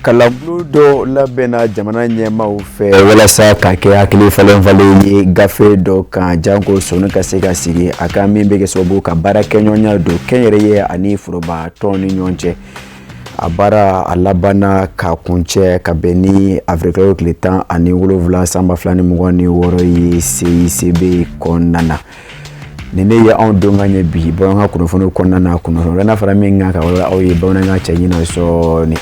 Kalanbulon dɔ labɛnna jamana ɲɛmaaw fɛ walasa ka kɛ hakili falen falen ye gafe dɔ kan, janko sɔnni ka se ka sigi a kan, min bɛ kɛ sababu ka baarakɛɲɔgɔnya don kɛnyɛrɛye ani foroba tɔn ni ɲɔgɔn cɛ. A baara a labanna ka kuncɛ ka bɛn ni avril tile 17 san 2026 ye CICB kɔnɔna na. Nin ne ye anw don ka ɲɛ bi bamanankan kunnafoni kɔnɔna na, kunnafoni n'a fɔra min kan ka aw ye bamanankan cɛɲi na sɔɔni.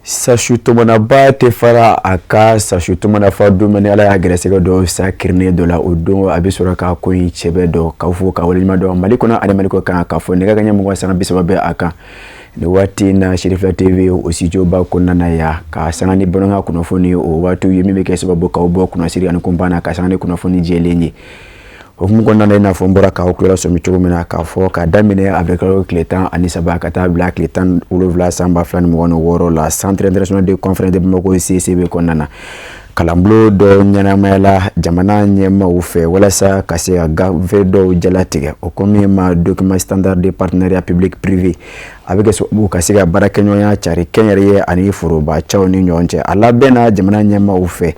Sasu tɔmɔnaba tɛ fara a ka sasu tɔmɔna fa don min, Ala y'a gɛrɛsɛgɛ dɔ sa kirinnen dɔ la, o don a bɛ sɔrɔ k'a ko in cɛbɛ dɔn. K'aw fo ka waleɲuman dɔn Mali kɔnɔ ani Mali kɔ kan, k'a fɔ nɛgɛ kanɲɛ 20:30 bɛ a kan nin waati in na Serifila TV o studio ba kɔnɔna na yan, ka sanga ni bamanankan kunnafoni o waatiw ye, min bɛ kɛ sababu k'aw bɔ kunnasiri ani kunpan na, ka sanga ni kunnafoni jɛlen ye. O hukumu kɔnɔna na, i n'a fɔ n bɔra k'aw tulo lasɔmi cogo min na, k'a fɔ k'a daminɛ avril kalo tile 13 ka taa bila tile 17 san 2026 la, Centre international de conférence de Bamako CICB kɔnɔna na, kalanbulon dɔ ɲɛnamayala jamana ɲɛmaaw fɛ walasa ka se ka gafe dɔw jalatigɛ. O ko min ma document standard de partenariat public privé, a bɛ kɛ sababu ka se ka baarakɛɲɔgɔnya cari kɛnyɛrɛye ani forobacaw ni ɲɔgɔn cɛ. A labɛnna jamana ɲɛmaaw fɛ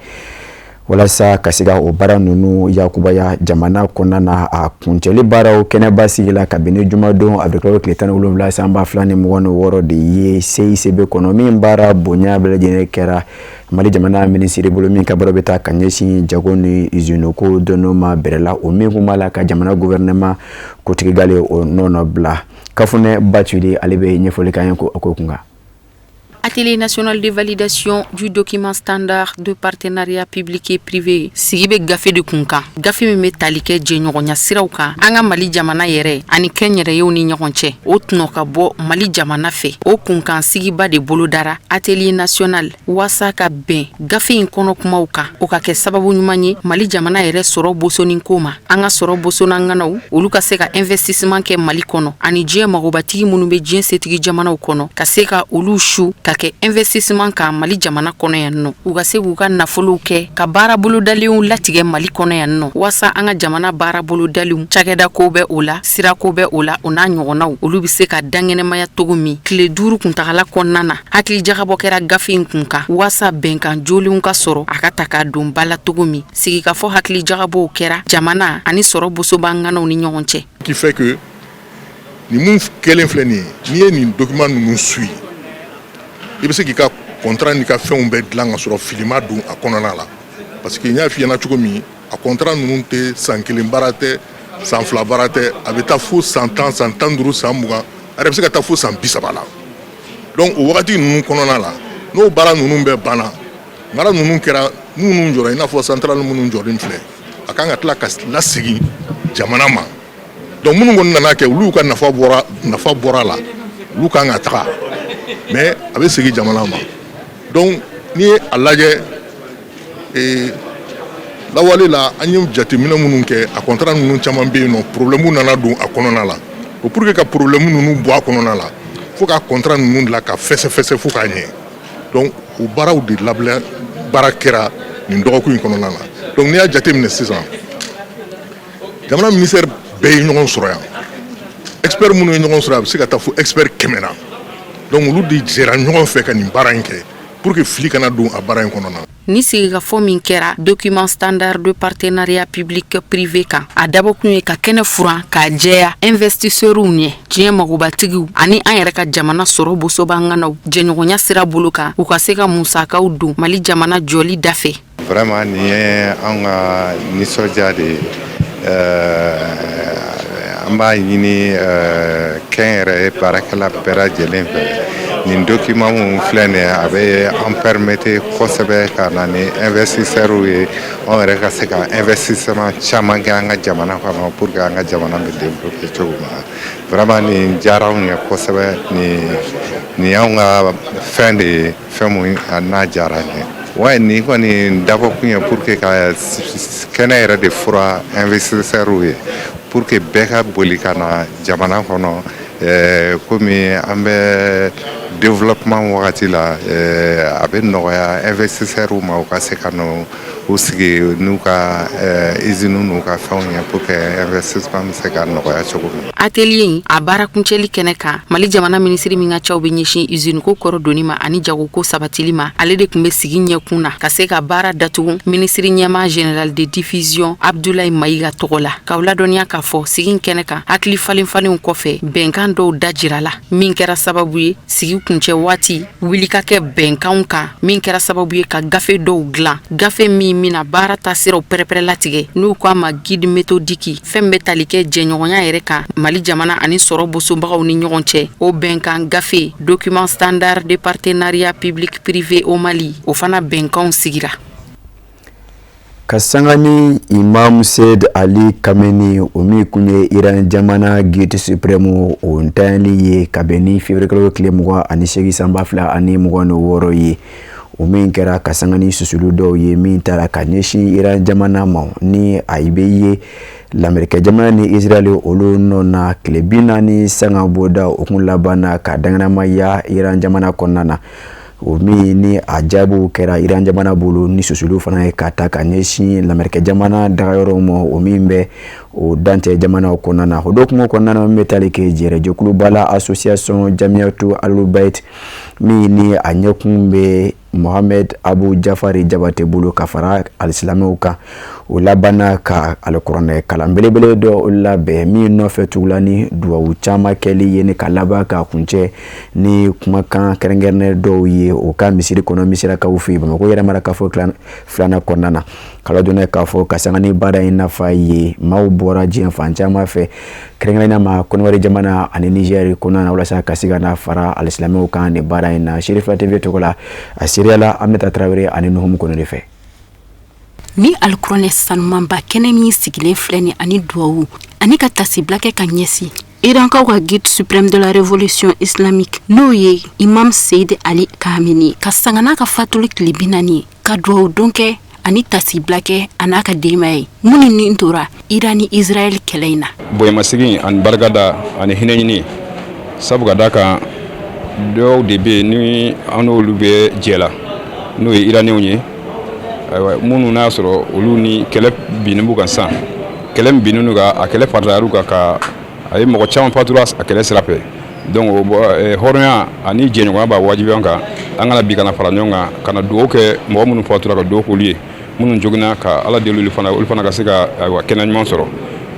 walasa ka se ka o baara ninnu yakubaya jamana kɔnɔna na. A kuncɛli baaraw kɛnɛba sigila kabini jumadon avril kalo tile 17 san 2026 de ye CICB kɔnɔ, min baara bonya bɛɛ lajɛlen kɛra Mali jamana minisiri bolo, min ka baara bɛ taa ka ɲɛsin jago ni usine ko dɔnniw ma bɛrɛ la, o min kun b'a la ka jamana gouvernement kuntigi gale o nɔ bila. Kafunɛ Bacili, ale bɛ ɲɛfɔli k'an ye ko kun kan. Atelier national de validation du document standard de partenariat public et privé sigi bɛ gafe de kun kan, gafe min bɛ tali kɛ jɛɲɔgɔnya siraw kan an ka Mali jamana yɛrɛ ani kɛnyɛrɛyew ni ɲɔgɔn cɛ, o tɔnɔ ka bɔ Mali jamana fɛ. O kunkan sigiba de bolodara atelier national waasa ka bɛn gafe in kɔnɔ kumaw kan, o ka kɛ sababu ɲuman ye Mali jamana yɛrɛ sɔrɔ bosoni ko ma, an ka sɔrɔ bosonanganaw olu ka se ka investissement kɛ Mali kɔnɔ, ani diɲɛ magobatigi minnu bɛ diɲɛ setigi jamanaw kɔnɔ, ka se ka olu su ka kɛ investissement kan Mali jamana kɔnɔ yan nɔ, u ka se k'u ka nafolow kɛ ka baara bolodalenw latigɛ Mali kɔnɔ yan nɔ, waasa an ka jamana baara bolodalenw, cakɛda ko bɛ o la, sirako bɛ o la, o n'a ɲɔgɔnnaw, olu bɛ se ka dankɛnɛmaya cogo min. Tile 5 kuntagala kɔnɔna na, hakili jagabɔ kɛra gafe in kun kan waasa bɛnkan jolenw ka sɔrɔ a ka ta k'a don ba la cogo min. Sigikafɔ hakili jagabɔw kɛra jamana ani sɔrɔ bosobanganaw ni ɲɔgɔn cɛ. Qui fait que nin mun kɛlen filɛ nin ye, n'i ye nin document ninnu suit, i bɛ se k'i ka contrat n'i ka fɛnw bɛɛ dilan ka sɔrɔ fili ma don a kɔnɔna la, parce que n y'a f'i ɲɛna cogo min, a contrat ninnu tɛ san kelen baara tɛ, san 2 baara tɛ, a bɛ taa fo san 10, san 15, san 20, a yɛrɛ bɛ se ka taa fo san 30 la. Donc o wagati ninnu kɔnɔna la, n'o baara ninnu bɛɛ banna, baara ninnu kɛra, minnu jɔra, i n'a fɔ centrale minnu jɔlen filɛ, a kan ka tila ka lasegin jamana ma. Donc minnu kɔni nana kɛ, olu ka nafa bɔra a la, olu kan ka taga, mais a bɛ segin jamana ma. Donc n'i ye a lajɛ lawale la, an ye jateminɛ minnu kɛ, a contrat ninnu caman bɛ yen nɔ, problème nana don a kɔnɔna la. O pour que ka problème ninnu bɔ a kɔnɔna la, fo ka contrat ninnu dilan ka fɛsɛfɛsɛ fo k'a ɲɛ. Donc o baaraw de labila baara kɛra nin dɔgɔkun in kɔnɔna na. Donc n'i y'a jateminɛ sisan, jamana ministère bɛɛ ye ɲɔgɔn sɔrɔ yan. Expert minnu ye ɲɔgɔn sɔrɔ, a bɛ se ka taa fo expert 100 na. Donc olu de jɛra ɲɔgɔn fɛ ka nin baara in kɛ pour que fili kana don a baara in kɔnɔna na. Ni sigikafɔ min kɛra document standard de partenariat public privé kan, a dabɔkun ye ka kɛnɛ furan k'a jɛya investisseurs ɲɛ, diɲɛ magobatigiw ani an yɛrɛ ka jamana sɔrɔ bosobanganaw, jɛɲɔgɔnya sira bolo kan, u ka se ka musakaw don Mali jamana jɔli dafɛ. Vraiment, nin ye an ka nisɔndiya de ye. An b'a ɲini kɛnyɛrɛye baarakɛla bɛɛ lajɛlen fɛ, nin document mun filɛ nin ye, a bɛ an permettre kosɛbɛ ka na ni investisseurs ye, anw yɛrɛ ka se ka investissement caman kɛ an ka jamana kɔnɔ pour que an ka jamana bɛ développer cogo min na. Vraiment, nin diyara anw ye kosɛbɛ. Nin y'anw ka fɛn de ye, fɛn mun n'a diyara an ye. Ouais, nin kɔni dabɔkun ye pour que ka kɛnɛ yɛrɛ de fura investisseurs ye, pour que bɛɛ ka boli ka na jamana kɔnɔ. Komi an bɛ développement wagati la, a bɛ nɔgɔya investisseurs ma, u ka se ka n'u u sigi n'u ka usines n'u ka fɛnw ye pour que investissement bɛ se ka nɔgɔya cogo min. Atelier in a baara kuncɛli kɛnɛ kan, Mali jamana minisiri min ka caw bɛ ɲɛsin usine ko kɔrɔ donni ma ani jagoko sabatili ma, ale de tun bɛ sigi ɲɛkun na ka se ka baara datugu minisiri ɲɛmaa général de division Abdoulaye Mayiga tɔgɔ la, k'aw ladɔnniya k'a fɔ sigi kɛnɛ kan, hakili falen falenw kɔfɛ, bɛnkan dɔw da jirala min kɛra sababu ye sigi kuncɛ waati wuli ka kɛ bɛnkanw kan, min kɛra sababu ye ka gafe dɔw dilan, gafe min bɛna baara taasiraw pɛrɛpɛrɛlatigɛ, n'u ko a ma guide méthodique, fɛn bɛ tali kɛ jɛɲɔgɔnya yɛrɛ kan Mali jamana ani sɔrɔ bosobagaw ni ɲɔgɔn cɛ. O bɛnkan gafe document standard de partenariat public privé au Mali, o fana bɛnkanw sigira. Ka sanga ni Imam Seyid Ali Kameni, o min kun ye Iran jamana guide suprême, o ntanyali ye ka bɛn ni février kalo tile 28 san 2026 ye, o min kɛra ka sanga ni susuli dɔw ye min taara ka ɲɛsin Iran jamana ma, ni a bɛ ye Lamerikɛ jamana ni Israɛl olu nɔ na tile 40 sanga bɔda, o kun labanna ka danganamaya Iran jamana kɔnɔna na, o min ni a jaabiw kɛra Iran jamana bolo ni susuli fana ye ka ta ka ɲɛsin Lamerikɛ jamana dagayɔrɔw ma, o min bɛ o dancɛ jamanaw kɔnɔna na. O dɔgɔkun kɔnɔna na, min bɛ tali kɛ jɛrɛjɛkuluba la, association Jamiatu Alubait, min ni a ɲɛkun bɛ Mohamed Abu Jafari Jabate bolo ka fara alisilamɛw kan, o labanna ka alikuranɛ kalan belebele dɔ labɛn min nɔfɛ tugula ni duwawu caman kɛli ye, ni ka laban ka kuncɛ ni kumakan kɛrɛnkɛrɛnnen dɔw ye o ka misiri kɔnɔ Misirakaw fɛ yen, Bamakɔ yɛrɛ mara kafo filanan kɔnɔna na. Kala donna k'a fɔ ka sanga ni baara in nafa ye, maaw bɔra diɲɛ fan caman fɛ, kɛrɛnkɛrɛnnenya ma Kɔnɔwari jamana ani Nizɛri kɔnɔna na, walasa ka se ka na fara alisilamɛw kan nin baara in na. Serifa TV tɔgɔ la, a seereyala Aminata Tarawele ani Nuhumu Kɔnɛ de fɛ. Ni alikuranɛ sanumanba kɛnɛ min sigilen filɛ nin, ani duwawu ani ka tasibila kɛ ka ɲɛsin Irankaw ka guide suprême de la révolution islamique, n'o ye Imam Seyid Ali Kameni, ka sanga n'a ka fatuli tile 40, ka duwawu don kɛ ani tasibila kɛ a n'a ka denbaya ye minnu ni tora Iran ni Israël kɛlɛ in na. Bonyamasegin ani barikada ani hinɛ ɲini, sabu ka da kan dɔw de bɛ yen ni an n'olu bɛ jɛ la, n'o ye Iraniyɛnw ye, ayiwa, minnu n'a sɔrɔ olu ni kɛlɛ binnen b'u kan sisan. Kɛlɛ min binnen kan, a kɛlɛ faratayar'u kan, ka a ye mɔgɔ caman fatura a kɛlɛ sira fɛ. Donc o hɔrɔnya ani jɛɲɔgɔnya b'a wajibiya an kan, an kana bi kana fara ɲɔgɔn kan ka na dugawu kɛ mɔgɔ minnu fatura, ka dugawu k'olu ye, minnu joginna, ka Ala deli olu fana ka se ka, ayiwa, kɛnɛ ɲuman sɔrɔ.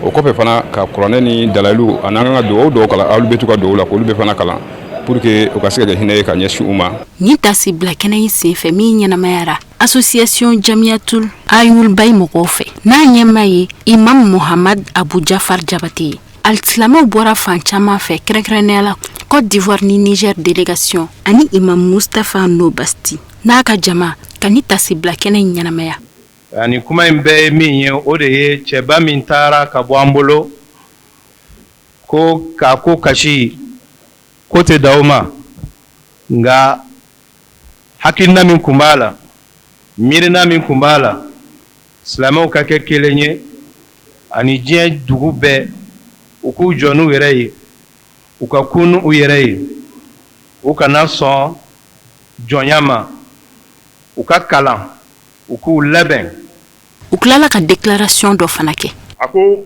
O kɔfɛ fana, ka kuranɛ ni dalayilu ani an ka dugawu dɔw kalan alubetu ka dugawu la, k'olu bɛɛ fana kalan pour que u ka se ka kɛ hinɛ ye ka ɲɛsin u ma. Nin tasibila kɛnɛ in senfɛ min ɲɛnamayara association Jamiatul Ayulbay mɔgɔw fɛ, n'a ɲɛmaa ye Imam Mohamad Abu Jafar Jabate ye, alisilamɛw bɔra fan caman fɛ, kɛrɛnkɛrɛnnenya la Côte d'Ivoire ni Niger délégation ani Imam Mustafa Nobasti n'a ka jama ka ni tasibila kɛnɛ in ɲɛnamaya. Ani kuma in bɛɛ ye min ye, o de ye cɛba min taara ka bɔ an bolo ko k'a ko kasi ko tɛ da o ma, nka hakilina min kun b'a la, miirina min kun b'a la, silamɛw ka kɛ kelen ye ani diɲɛ dugu bɛɛ u k'u jɔ n'u yɛrɛ ye, u ka kun u yɛrɛ ye, u kana sɔn jɔnya ma, u ka kalan, u k'u labɛn. U tilala ka déclaration dɔ fana kɛ. A ko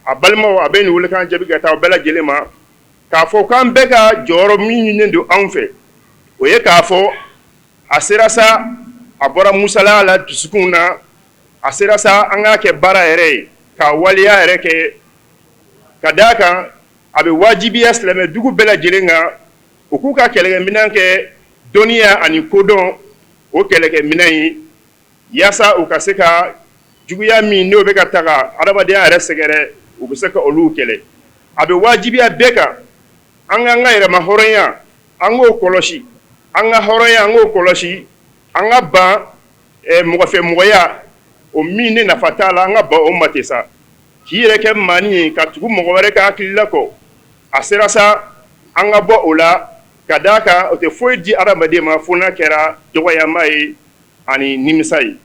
a balimaw, a bɛ nin welekan jaabi ka taa bɛɛ lajɛlen ma k'a fɔ k'an bɛɛ ka jɔyɔrɔ min ɲininen don anw fɛ, o ye k'a fɔ a sera sa, a bɔra musalaya la dusukun na, a sera sa an k'a kɛ baara yɛrɛ ye, ka waleya yɛrɛ kɛ, ka d'a kan a bɛ wajibiya silamɛ dugu bɛɛ lajɛlen kan, u k'u ka kɛlɛkɛminɛn kɛ dɔnniya ani kodɔn o kɛlɛkɛminɛn ye, yaasa u ka se ka juguya min n'o bɛ ka taga adamadenya yɛrɛ sɛgɛrɛ, u bɛ se ka olu kɛlɛ. A bɛ wajibiya bɛɛ kan, an k'an ka yɛrɛma hɔrɔnya, an k'o kɔlɔsi, an ka hɔrɔnya, an k'o kɔlɔsi, an ka ban mɔgɔfɛ mɔgɔya o min ne nafa t'a la, an ka ban o ma ten sa, k'i yɛrɛ kɛ maani ye ka tugu mɔgɔ wɛrɛ ka hakilila kɔ. A sera sa an ka bɔ o la, ka d'a kan o tɛ foyi di adamaden ma fo n'a kɛra dɔgɔyama ye ani nimisa ye.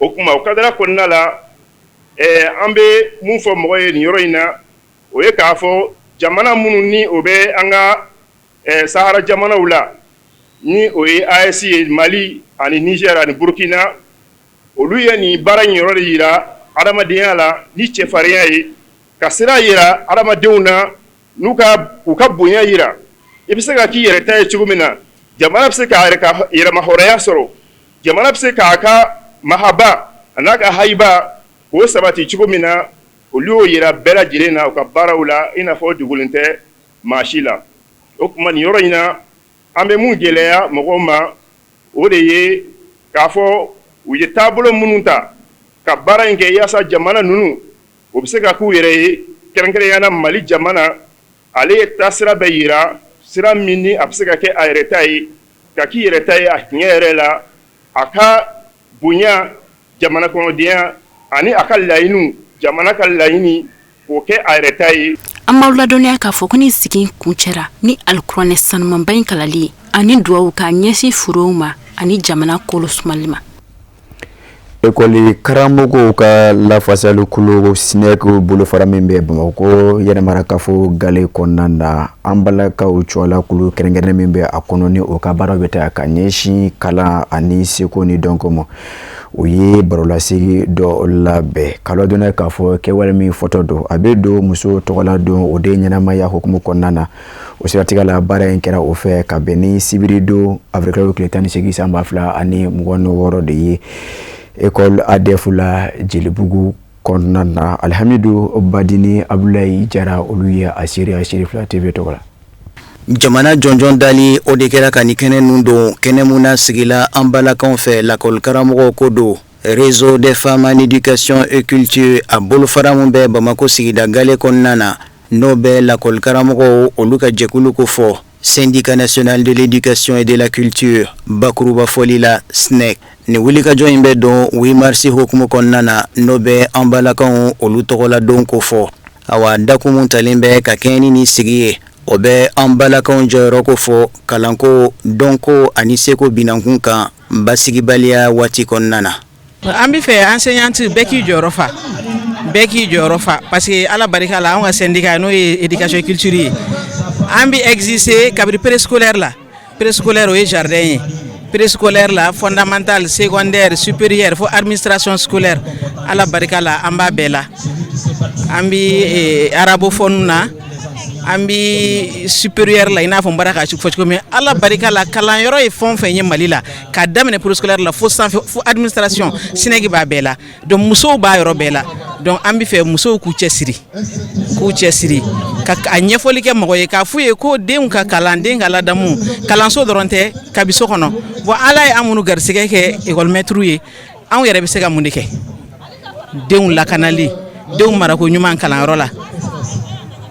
O tuma, o kadara kɔnɔna la, an bɛ mun fɔ mɔgɔ ye nin yɔrɔ in na, o ye k'a fɔ jamana minnu ni o bɛ an ka Sahara jamanaw la, ni o ye AES ye, Mali ani Niger ani Burukina. Olu ye nin baara in yɔrɔ de yira adamadenya la ni cɛfarinya ye, ka sira yira adamadenw na n'u ka u ka bonya yira. I bɛ se ka k'i yɛrɛ ta ye cogo min na, jamana bɛ se k'a yɛrɛ ka yɛrɛmahɔrɔnya sɔrɔ, jamana bɛ se k'a ka mahaba a n'a ka hayiba k'o sabati cogo min na. Olu y'o yira bɛɛ lajɛlen na u ka baaraw la, i n'a fɔ dogolen tɛ maa si la. O tuma, nin yɔrɔ in na, an bɛ mun gɛlɛya mɔgɔw ma, o de ye k'a fɔ u ye taabolo minnu ta ka baara in kɛ yaasa jamana ninnu o bɛ se ka k'u yɛrɛ ye, kɛrɛnkɛrɛnya na Mali jamana. Ale ye taasira bɛ yira, sira min ni a bɛ se ka kɛ a yɛrɛ ta ye, ka k'i yɛrɛ ta ye a tiɲɛ yɛrɛ la, a ka bonya, jamana kɔnɔdenya ani a ka laɲiniw, jamana ka laɲini, k'o kɛ a yɛrɛ ta ye. An b'aw ladɔnniya k'a fɔ ko ni sigi kuncɛra ni alikuranɛ sanumanba in kalali ye ani duwawu k'a ɲɛsin furew ma ani jamana kolo sumali ma. Ekɔli karamɔgɔw ka lafasalikulu SNEC bolofara min bɛ Bamakɔ yɛrɛmarakafo gale kɔnɔna na, an balakaw cɔla kulu kɛrɛnkɛrɛnnen min bɛ a kɔnɔ, ni o ka baara bɛ taa ka ɲɛsin kalan ani seko ni dɔnko ma, o ye barolasigi dɔ labɛn ka ladɔnniya k'a fɔ kɛwale min fɔtɔ don, a bɛ don muso tɔgɔla don o de ɲɛnamaya hukumu kɔnɔna na. O siratigɛ la, baara in kɛra o fɛ ka bɛn ni sibiridon avril tile 18 san 2026 de ye, école ADF la Jelibugu kɔnɔna na. Alihamidu Badini, Abulayi Jara, olu ye a seereya Seri Fila TV tɔgɔ la. Jamana jɔnjɔn dali, o de kɛra ka nin kɛnɛ ninnu don, kɛnɛ mun na sigila an balakaw fɛ, lakɔlikaramɔgɔw ko don. Réseau des femmes en éducation et culture, a bolofara min bɛ Bamakɔ sigida gale kɔnɔna na, n'o bɛ lakɔlikaramɔgɔw olu ka jɛkulu ko fɔ, Syndicat national de l'éducation et de la culture, bakuruba fɔli la SNEC. Nin wulikajɔ in bɛ don 8 mars hukumu kɔnɔna na, n'o bɛ an balakaw olu tɔgɔla don ko fɔ. Awa, dakun mun talen bɛ ka kɛɲɛ ni nin sigi ye, o bɛ an balakaw jɔyɔrɔ ko fɔ kalanko, dɔnko ani seko binankun kan basigibaliya waati kɔnɔna na. An bɛ fɛ enseignante bɛɛ k'i jɔyɔrɔ fa, bɛɛ k'i jɔyɔrɔ fa, parce que Ala barika la, anw ka syndicat, n'o ye éducation culture ye, an bɛ exister kabini préscolaire la. Préscolaire, o ye jardin ye, préscolaire la, fondamental, secondaire, supérieur, fo administration scolaire. Ala barika la, an b'a bɛɛ la. An bɛ arabophone na, an bɛ supérieur la, i n'a fɔ n bɔra k'a fɔ cogo min. Ala barika la, kalanyɔrɔ ye fɛn o fɛn ye Mali la, k'a daminɛ préscolaire la fo sanfɛ, fo administration, SNEC b'a bɛɛ la. Donc musow b'a yɔrɔ bɛɛ la. Donc an bɛ fɛ musow k'u cɛsiri, k'u cɛsiri ka a ɲɛfɔli kɛ mɔgɔ ye, k'a f'u ye ko denw ka kalan, den ka ladamu, kalanso dɔrɔn tɛ, kabi so kɔnɔ. Bon, Ala ye an minnu garisɛgɛ kɛ école maître ye, anw yɛrɛ bɛ se ka mun de kɛ? Denw lakanali, denw marako ɲuman kalanyɔrɔ la,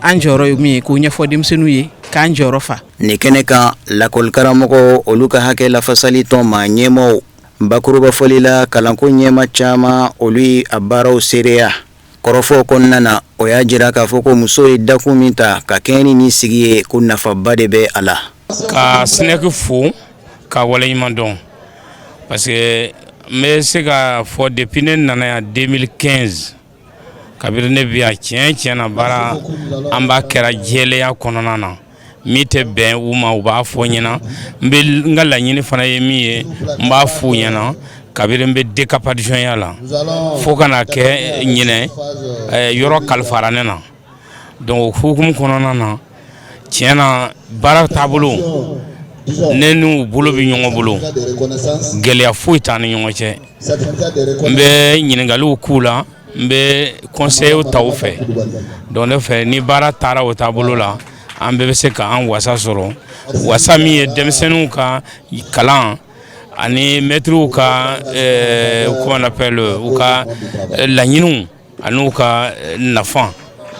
an jɔyɔrɔ ye min ye, k'o ɲɛfɔ denmisɛnninw ye, k'an jɔyɔrɔ fa. Nin kɛnɛ kan, lakɔlikaramɔgɔ olu ka hakɛ lafasali tɔn maa ɲɛmaaw, bakuruba fɔli la kalanko ɲɛmaa caman, olu ye a baaraw seereya. Kɔrɔfɔ kɔnɔna na, o y'a jira k'a fɔ ko muso ye dakun min ta ka kɛɲɛ ni nin sigi ye, ko nafaba de bɛ a la. Ka SNEC fo ka waleɲuman dɔn, parce que n bɛ se ka fɔ, depuis ne nana yan 2015, kabini ne bi yan, tiɲɛ tiɲɛ na, baara an b'a kɛra jɛlenya kɔnɔna na. Min tɛ bɛn u ma, u b'a fɔ ɲɛna. N bɛ n ka laɲini fana ye min ye, n b'a f'u ɲɛna. Kabini n bɛ DCAP adjoint la fo ka na kɛ ɲinɛ yɔrɔ kalifara ne na. Donc o hukumu kɔnɔna na, tiɲɛ na, baara taabolo, ne n'u bolo bɛ ɲɔgɔn bolo, gɛlɛya foyi t'an ni ɲɔgɔn cɛ. N bɛ ɲininkaliw k'u la, n bɛ conseil ta u fɛ. Donc ne fɛ, ni baara taara o taabolo la, an bɛɛ bɛ se k'an wasa sɔrɔ, wasa min ye denmisɛnninw ka kalan ani mɛtiriw ka, comment on appelle, u ka laɲiniw ani ka nafa,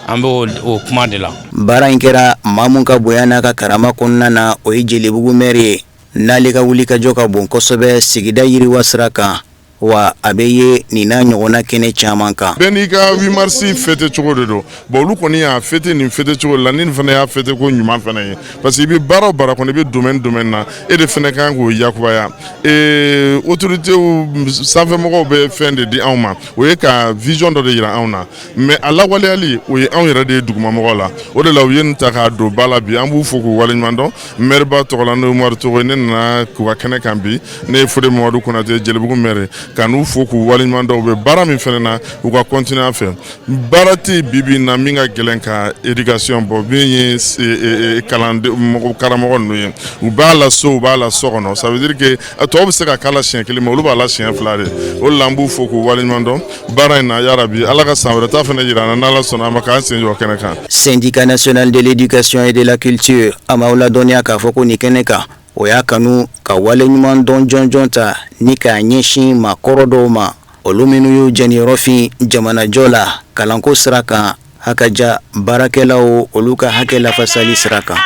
an bɛ o kuma de la. Baara in kɛra maa mun ka bonya n'a ka karama kɔnɔna na, o ye Jelibugu maire ye, n'ale ka wulikajɔ ka bon kosɛbɛ sigida yiriwa sira kan, wa a bɛ ye nin n'a ɲɔgɔnna kɛnɛ caman kan. Bɛɛ n'i ka 8 mars fêter cogo de don. Bon, olu kɔni y'a fêter nin fêter cogo la, ni nin fana y'a fêter ko ɲuman fana ye, parce que i bɛ baara o baara kɔnɔ, i bɛ domaine domaine na, e de fana kan k'o yakubaya. Ee, autorités sanfɛmɔgɔw bɛ fɛn de di anw ma, o ye ka vision dɔ de yira anw na, mais a lawaleyali, o ye anw yɛrɛ de ye dugumamɔgɔ la. O de la u ye nin ta k'a don ba la bi. An b'u fo k'u waleɲuman dɔn maire ba tɔgɔ la, n'o ye Umaru Togo ye. Ne nana k'u ka kɛnɛ kan bi. Ne ye Fode Mamadu Konate, Jelibugu maire. Ka n'u fo k'u waleɲuman dɔn. U bɛ baara min fana na, u ka continuer a fɛ. Baara tɛ bi bi in na min ka gɛlɛn ka éducation bɔ, min ye kalan karamɔgɔ ninnu ye. U b'a la so, u b'a la so kɔnɔ. Ça veut dire que tɔw bɛ se ka k'a la siɲɛ kelen, mais olu b'a la siɲɛ fila de. O de la, an b'u fo k'u waleɲuman dɔn baara in na. Yarabi, Ala ka san wɛrɛ ta fana jira an na, n'Ala sɔnna a ma, k'an sen jɔ kɛnɛ kan. Syndicat national de l'éducation et de la culture, a m'aw ladɔnniya k'a fɔ ko nin kɛnɛ kan, o y'a kanu ka waleɲuman dɔn jɔnjɔn ta ni k'a ɲɛsin maakɔrɔ dɔw ma, olu minnu y'u jɛniyɔrɔ fin jamanajɔ la kalanko sira kan, hakaja baarakɛlaw, olu ka hakɛ lafasali sira kan.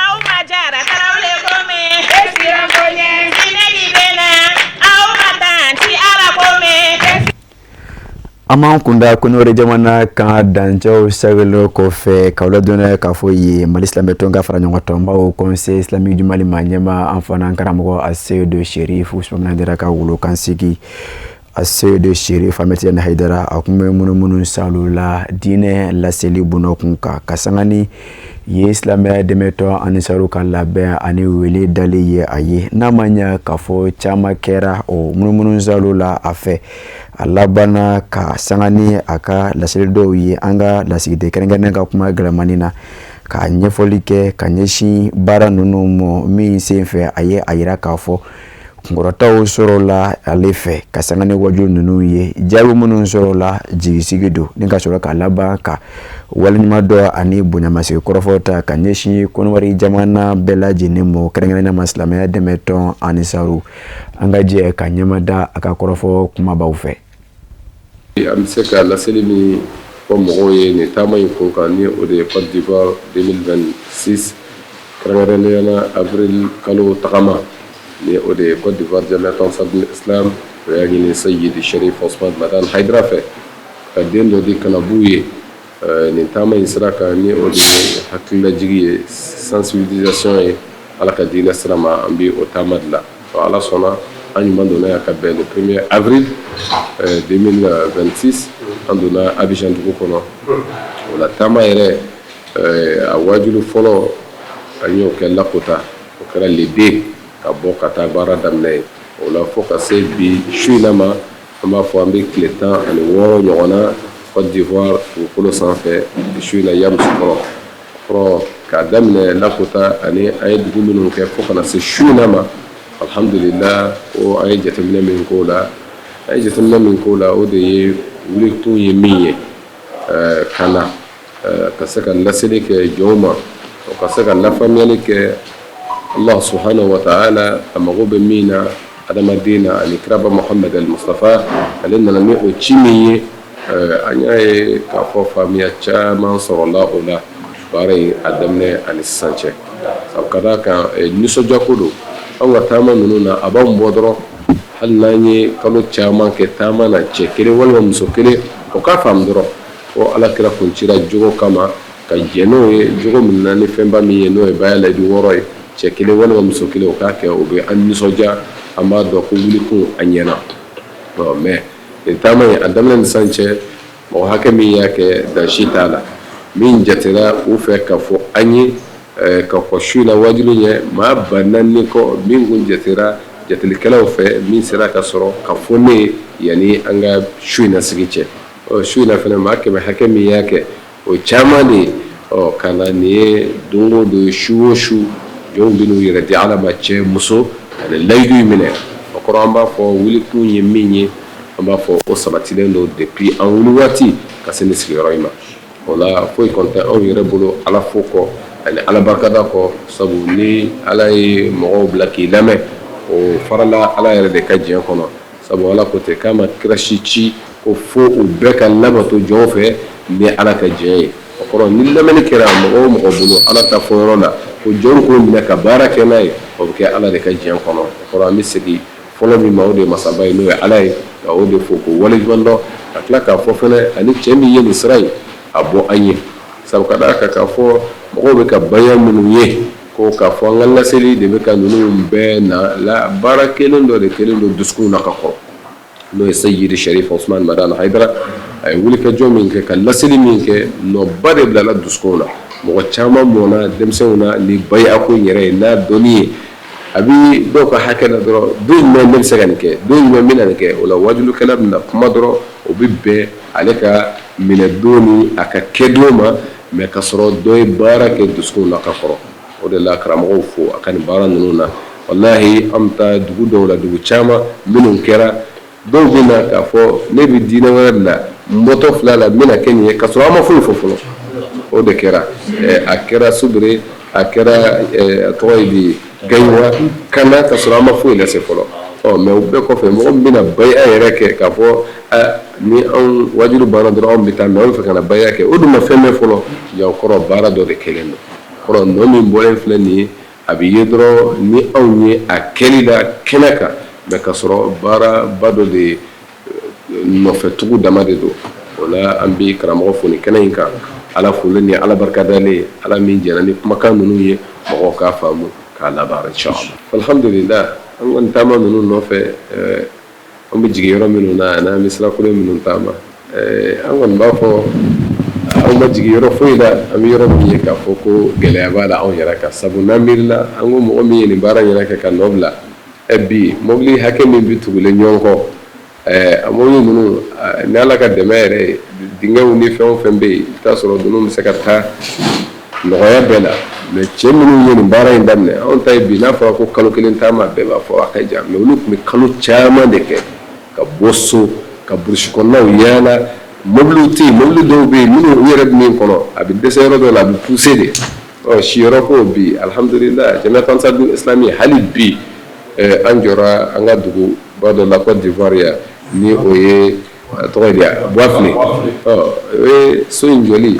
An b'an kunda Kɔnɔwari jamana kan. Dancɛw sɛgɛlen kɔfɛ, k'aw ladɔnniya k'a fɔ ye Mali silamɛtɔn ka fara ɲɔgɔn tɔnbaw, Conseil islamique du Mali, maa ɲɛmaa, an fana karamɔgɔ Aseyidu Serif Usumani Hayidara ka wolokansigi. Aseyidu Serif Ahmed Tijani Hayidara, a kun bɛ munumunu salo la diinɛ laseli bɔnɔ kun kan, ka sanga ni ye silamɛya dɛmɛtɔn Anisaru ka labɛn ani wele dali ye a ye. N'a ma ɲɛ k'a fɔ caman kɛra o munumunu salo la a fɛ, a labanna ka sanga ni a ka laseli dɔw ye an ka lasigiden kɛrɛnkɛrɛnnen ka kuma gɛlɛmani na, ka ɲɛfɔli kɛ ka ɲɛsin baara ninnu ma. Min senfɛ, a ye a yira k'a fɔ kunkɔrɔtaw sɔrɔla ale fɛ ka sanga ni waju ninnu ye. Jaabi minnu sɔrɔla, jigisigi don, ni ka sɔrɔ ka laban ka waleɲumandɔn ani bonyamasegin kɔrɔfɔ ta ka ɲɛsin Kɔnɔwari jamana bɛɛ lajɛlen ma, kɛrɛnkɛrɛnnenya ma silamɛya dɛmɛtɔn Anisaru. An ka jɛ ka ɲɛmada a ka kɔrɔfɔ kumabaw fɛ. An bɛ se ka laseli min fɔ mɔgɔw ye nin taama in kun kan, ni o de ye Côte d'Ivoire 2026, kɛrɛnkɛrɛnnenya la avril kalo tagama, ni o de ye Côte d'Ivoire Jamiat Ansar Islam, o y'a ɲini Seyidi Sherif Osman Madan Haidara fɛ ka den dɔ di kanabu ye nin taama in sira kan, ni o de ye hakililajigi ye, sensibilisation ye Ala ka diinɛ sira ma. An bɛ o taama de la. Ala sɔnna, an ɲuman donna yan ka bɛn le premier avril 2026. An donna Abidjan dugu kɔnɔ. O la, taama yɛrɛ, a wajulu fɔlɔ, an y'o kɛ Lakota. O kɛra le 2, ka bɔ ka taa baara daminɛ ye. O la, fo ka se bi su in na ma, an b'a fɔ an bɛ tile 16 ɲɔgɔn na Côte d'Ivoire dugukolo sanfɛ su in na, Yamoussoukro kɔrɔ. K'a daminɛ Lakota ani an ye dugu minnu kɛ fo ka na se su in na ma, alhamdulillah, o an ye jateminɛ min k'o la, an ye jateminɛ min k'o la, o de ye wulikun ye min ye ka na ka se ka laseli kɛ jɔnw ma, o ka se ka lafaamuyali kɛ Allah subhanahu wa ta'ala a mago bɛ min na adamaden na, ani kiraba Muhammad al-Mustafa, ale nana ni o ci min ye. An y'a ye k'a fɔ faamuya caman sɔrɔla o la baara in a daminɛ ani sisan cɛ, sabu ka d'a kan nisɔndiya ko don. Anw ka taama ninnu na, a b'anw bɔ dɔrɔn, hali n'an ye kalo caman kɛ taama na, cɛ kelen walima muso kelen, o k'a faamu dɔrɔn ko Ala kira kun cira jogo kama, ka jɛn n'o ye jogo min na ni fɛnba min ye, n'o ye baya layidu 6 ye, cɛ kelen walima muso kelen, o k'a kɛ, o bɛ an nisɔndiya. An b'a dɔn ko wulikun a ɲɛna. Mais nin taama in a daminɛ ni sisan cɛ, mɔgɔ hakɛ min y'a kɛ, dan si t'a la. Min jatera u fɛ ka fɔ an ye ka kɔn su in na wajulu ɲɛ, maa 4000 kɔ min kun jatera jatelikɛlaw fɛ, min sera ka sɔrɔ ka fɔ ne ye yanni an ka su in na sigi cɛ. Ɔ su in na fana, maa 100 hakɛ min y'a kɛ, o caman de ye. Ɔ ka na nin ye don o don, su o su, jɔnw bɛ n'u yɛrɛ di Ala ma, cɛ muso, ani layidu in minɛ. O kɔrɔ, an b'a fɔ wulikun ye min ye, an b'a fɔ o sabatilen don depuis an wuli waati ka se nin sigiyɔrɔ in ma. O la, foyi kɔni tɛ anw yɛrɛ bolo Ala fo kɔ ani Ala barikada kɔ, sabu ni Ala ye mɔgɔw bila k'i lamɛn, o farala Ala yɛrɛ de ka diɲɛ kɔnɔ, sabu Ala ko ten k'a ma kira si ci ko fo u bɛɛ ka labato jɔnw fɛ ni Ala ka diɲɛ ye. O kɔrɔ, ni lamɛnni kɛra mɔgɔ o mɔgɔ bolo Ala ta fɔyɔrɔ la, ko jɔnw k'o minɛ ka baara kɛ n'a ye, o bɛ kɛ Ala de ka diɲɛ kɔnɔ. O kɔrɔ, an bɛ segin fɔlɔ min ma, o de ye masaba ye, n'o ye Ala ye, ka o de fo k'o waleɲuman dɔn, ka tila k'a fɔ fana ani cɛ min ye nin sira in a bɔ an ye, sabu ka d'a kan k'a fɔ mɔgɔw bɛ ka baya minnu ye ko k'a fɔ an ka laseli de bɛ ka ninnu bɛɛ na la, baara kelen dɔ de kɛlen don dusukun na ka kɔrɔ, n'o ye Seyidi Sherif Osman Madani Hayidara. A ye wulikajɔ min kɛ ka laseli min kɛ, nɔba de bilala dusukun na. Mɔgɔ caman mɔnna denmisɛnw na ni baya ko in yɛrɛ ye n'a dɔnni ye. A bɛ dɔw ka hakɛ la dɔrɔn, don jumɛn ne bɛ se ka nin kɛ, don jumɛn n bɛna nin kɛ. O la wajulukɛla bɛna kuma dɔrɔn, o bɛ bɛn ale ka minɛ don ni a ka kɛ don ma, mais ka sɔrɔ dɔ ye baara kɛ dusukun na ka kɔrɔ. O de la karamɔgɔw fo a ka nin baara ninnu na. Walahi, an bɛ taa dugu dɔw la, dugu caman minnu kɛra, dɔw bɛ na k'a fɔ ne bɛ diinɛ wɛrɛ de la, n bɔtɔ filɛ la, n bɛna kɛ nin ye, ka sɔrɔ an ma foyi fɔ fɔlɔ. O de kɛra, a kɛra Subure, a kɛra a tɔgɔ ye di, Gayiwa, ka na ka sɔrɔ an ma foyi lase fɔlɔ. Ɔ mais o bɛɛ kɔfɛ, mɔgɔ min bɛna baya yɛrɛ kɛ k'a fɔ ni anw wajulu banna dɔrɔn anw bɛ taa, mais anw fɛ ka na baya kɛ, o dun ma fɛn mɛn fɔlɔ. Ja o kɔrɔ baara dɔ de kɛlen don. Kɔrɔ nɔ min bɔlen filɛ nin ye, a bɛ ye dɔrɔn ni anw ye a kɛli la kɛnɛ kan, mais ka sɔrɔ baaraba dɔ de nɔfɛ tugu dama de don. O la an bɛ karamɔgɔ fo nin kɛnɛ in kan, Ala folen ni Ala barikadalen, Ala min jɛra ni kumakan ninnu ye mɔgɔw k'a faamu k'a labaara inchallah. Alhamdulillah, an kɔni taama ninnu nɔfɛ, an bɛ jigin yɔrɔ minnu na ani an bɛ sirakolon minnu taama, an kɔni b'a fɔ anw ma jigin yɔrɔ foyi la an bɛ yɔrɔ min ye k'a fɔ ko gɛlɛya b'a la anw yɛrɛ kan. Sabu n'an miirila, an ko mɔgɔ min ye nin baara yɛrɛ kɛ ka nɔ bila, bi mobili hakɛ min bɛ tugulen ɲɔgɔn kɔ, a mobili ninnu, ni Ala ka dɛmɛ yɛrɛ ye, dingɛw ni fɛn o fɛn bɛ yen, i bɛ t'a sɔrɔ ninnu bɛ se ka taa nɔgɔya bɛɛ la. Mais cɛ minnu ye nin baara in daminɛ, anw ta ye bi, n'a fɔra ko kalo kelen taama, bɛɛ b'a fɔ a ka jan, mais olu tun bɛ kalo caman de kɛ ka bɔ so, ka burusi kɔnɔnaw yaala. Mobiliw tɛ yen, mobili dɔw bɛ yen minnu u yɛrɛ bɛ min kɔnɔ, a bɛ dɛsɛ yɔrɔ dɔw la, a bɛ pousser de. Ɔ siyɔrɔ ko bi, alhamdulillah, Jamiatu Ansar Islami, hali bi an jɔra an ka duguba dɔ la Côte d'Ivoire yan, ni o ye tɔgɔ ye di, Bouaflé. Ɔ o ye so in jɔli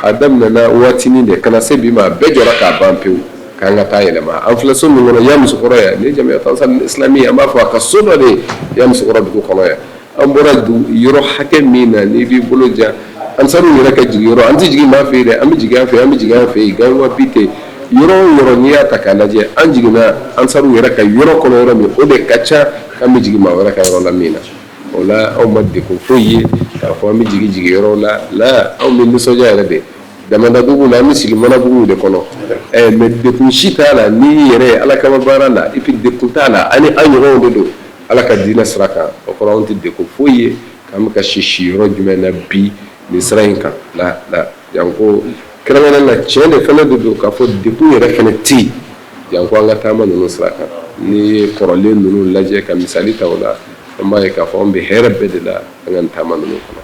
a daminɛna waatinin de ka na se bi ma, a bɛɛ jɔra k'a ban pewu k'an ka taa yɛlɛma. An filɛ so min kɔnɔ Yamusokɔrɔ yan, ni Jamiatu Ansar Islami, an b'a fɔ a ka so dɔ de ye Yamusokɔrɔ dugu kɔnɔ yan. An bɔra yɔrɔ hakɛ min na, n'i b'i bolo jan ansaruw yɛrɛ ka jigin yɔrɔ, an tɛ jigin maa fɛ yen dɛ, an bɛ jigin an fɛ, an bɛ jigin an fɛ yen Gayiwa bi ten. Yɔrɔ o yɔrɔ n'i y'a ta k'a lajɛ, an jiginna ansaruw yɛrɛ ka yɔrɔ kɔnɔ yɔrɔ min, o de ka ca k'an bɛ jigin maa wɛrɛ ka yɔrɔ la min na. O la anw ma degun foyi ye k'a fɔ an bɛ jigin jigin yɔrɔ la la, anw bɛ nisɔndiya yɛrɛ de. Damadadugu la, an bɛ sigi manabuguw de kɔnɔ, mais degun si t'a la. N'i y'i yɛrɛ ye Ala kama baara la, et puis degun t'a la, ani an ɲɔgɔnw de don Ala ka diinɛ sira kan. O kɔrɔ anw tɛ degun foyi ye k'an bɛ ka si siyɔrɔ jumɛn na bi nin sira in kan la la janko kɛrɛnkɛrɛn na. Tiɲɛ de fana de don k'a fɔ degun yɛrɛ fana tɛ yen janko an ka taama ninnu sira kan. N'i ye kɔrɔlen ninnu lajɛ ka misali ta o la, an b'a ye k'a fɔ an bɛ hɛrɛ bɛɛ de la an ka nin taama ninnu kɔnɔ.